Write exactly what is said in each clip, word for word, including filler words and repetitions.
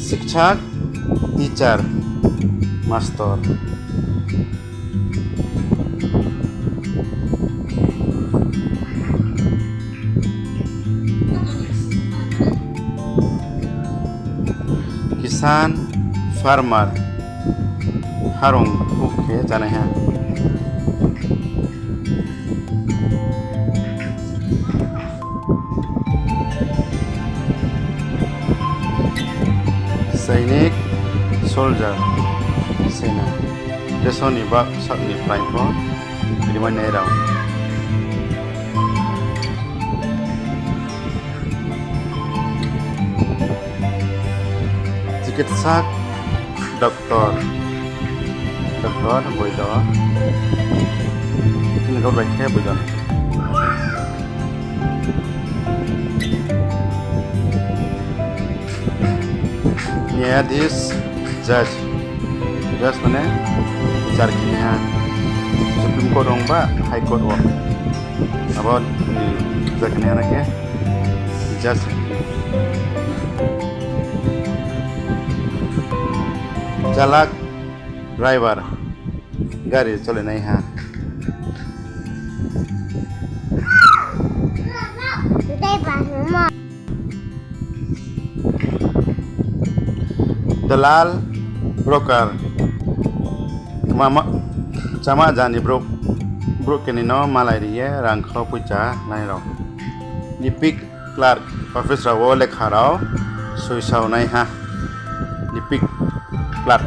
Sikshak, teacher, mastor. Kisan, farmer, harong huh khe chánaiha. Sainik, soldier, sena. Deso ni bak sak ni prai pho rimai nai rao. Chikitsak, doctor, doctor, boido. Chini kau bai khe boido. Nyayadhish, judge. Judge mane bichar khenaiha. Supreme Court ong ba High Court wo. Abo ni bichar khenaiha no khe judge. Chalak, driver, gari cholenaiha. Dalal, broker, mama, chama jani brouh, brouh keni no malai ri ye rang khau poicha nai rao. Lipik, clerk, office rao wo lekha rao soisaonaiha. Lipik, clerk.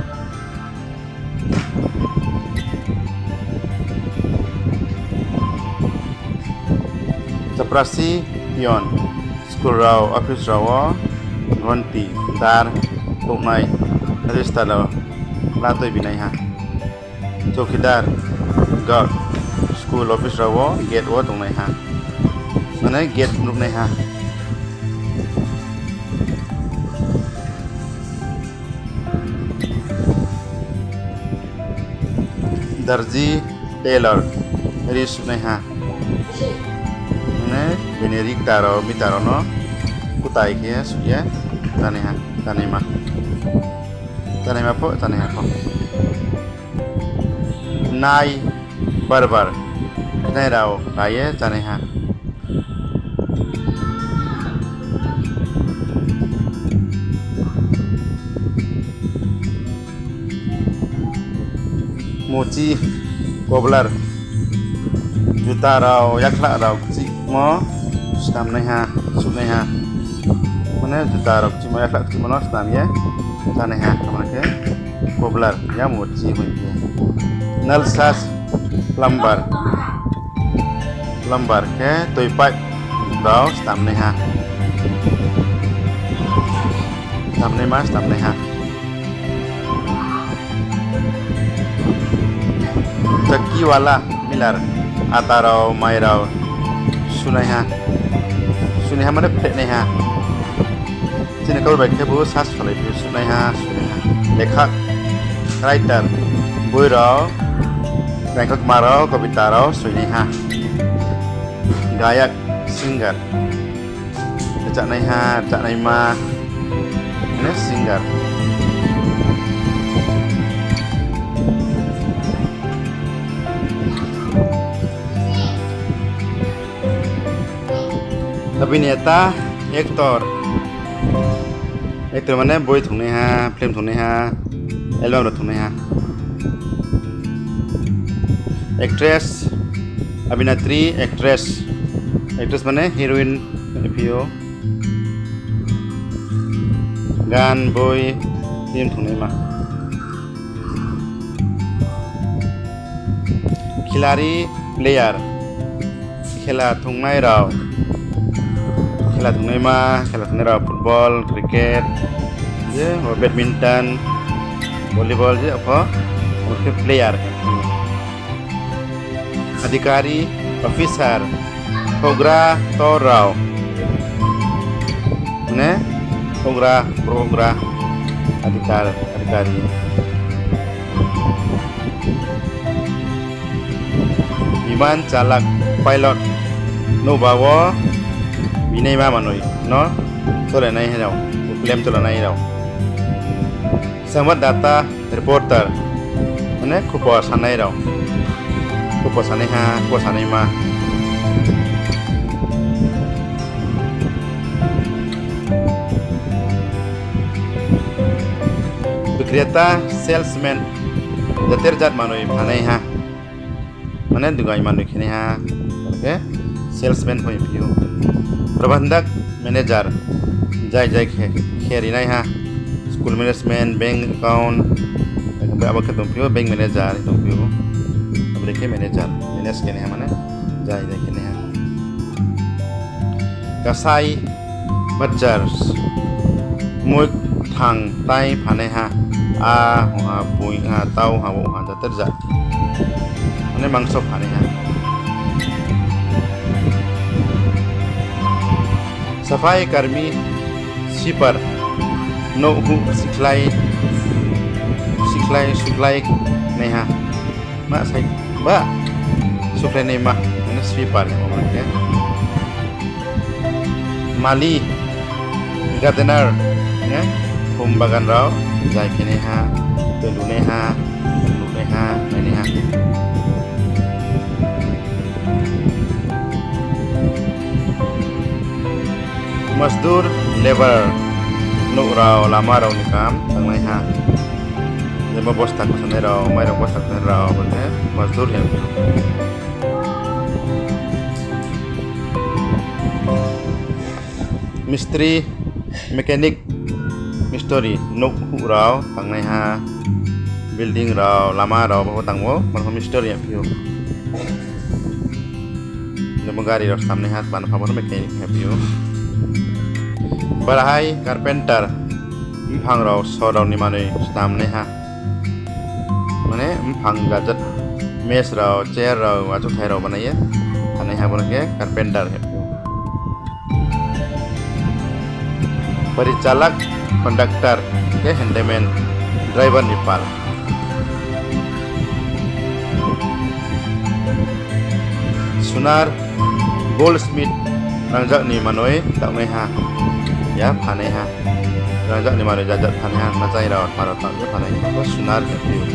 Chaprasi, peon, school rao, office rao wo ghonti, dar, touhnai, register rao la tuibinaiha. Chowkidar, guard, school, office rao wo gate wo tongnaiha. Mane gate nuhnaiha. Darji, tailor, ri suhnaiha. Mane bini ri kta rao, mita rao no kutai khe suh ye chánaiha, chánaima. Chánaima pho, chánaiha pho. Nai, barber, khnai rao ra ye chánaiha. Muchi, cobbler, juta rao, yakhlah rao kchihmo snamnaiha, suhnaiha. Mane juta rao kchihmo, yakhlah kchihmo no snam ye chánaiha, amo no khe cobbler, ya muchi hing ye. Nalsas, plumber, plumber khe toi pipe rao snamnaiha. Snamnaima, snamnaiha. Chakki wala, miller, ata rao, mai rao sunaiha. Sunaiha mane phehnaiha. Chini kau bai khe bo sas phalai phi sunaiha, sunaiha. Lekha, writer, boi rao, rengkho kma rao, kobita rao soinaiha. Gayak, singer, rchanaiha, rchanaima, mane singer. Abhineta, actor. Actor mane boi thungnaiha, film thungnaiha, album rao thungnaiha. Actress, abhinetri, actress. Actress mane heroine, phi ou. Gan, boi, film thungnaima. Khilari, player. Khela thungnai rao. Khela thungnaima, khela thungnai rao, football, cricket, je, badminton, volleyball, je pho, abo khe player. Adhikari, officer, houhgra, tor rao. Mane, houhgra, brouh houhgra, adhikar, adhikari. Biman chalak, pilot, nouhba wo binaima manoi no cholenai rao, plane cholenai rao. Sambat data reporter, mane khupo sanai rao. Khupo sanaiha, khupo sanaima. Bikreta, salesman, jater jat manoi phanaiha. Mane dugai manoi khenaiha, khe salesman pho hing phi ou. Prabandhak, manager, jai jai khe, khe rinaiha, school management, bank account, abo khe tongphi ou, bank manager tongphi ou. Abo dei khe manager, manage khenaiha mane jai jai khenaiha. Kasai, butcher, mui kthang tai phanaiha, a ong ha, boi ha, tau ha, wo ha, jater jat. Mane mangso phanaiha. Safai karmi, sweeper, nouh huh sikhlai, sikhlai, sukhlai naiha. Ma sai ba sukhlainaima, mane sweeper hingmo khe. Mali, gardener, ne, khum bagan rao jai khenaiha, tui lunaiha, lunaiha, nainaiha. Mazdur, labour, nouh rao, lama rao ni kam tangnaiha. Jebo bosta khusanai rao, mairang bosta khusanai rao, bo khe mazdur hing. Mistri, mechanic, mistri, nouh huh rao tangnaiha, building rao, lama rao, bo tang ou, mane mistri hing phi ou. Jebo gari rao snamnaiha, tma no pha bo no mechanic hing phi ou. Barahai, carpenter, mphang rao, sor rao ni manoi snamnaiha. Mane mphang jat jat, mech rao, chair rao, achouhthai rao banai ye phanaiha, bo no khe carpenter hing phi ou. Parichalak, conductor, khe handyman, driver ni pal. Sunar, goldsmith, rangjak ni manoi taohnaiha, ya phanaiha. Rangjak ni manoi jat jat phanaiha, machai rao, tma rao taoh ye phanaiha, bo sunar hing phi ou.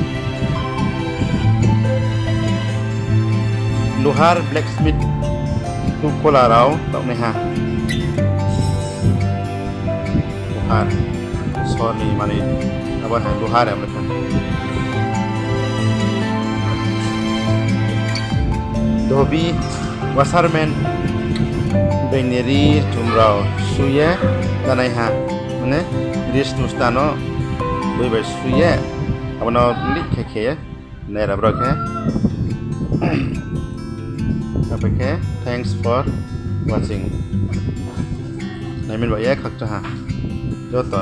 Luhar, blacksmith, tuhkola rao taohnaiha. Luhar, sor ni manoi, abo hai luhar hing khe. Dhobi, washerman, being ni ri chum rao su ye chanaiha, mane ri snu sta no boi bai su ye, abo no lih khe khe ye nai ra bro khe. Abo khe, thanks for watching. Naimin bai ye khakchang ha. Joto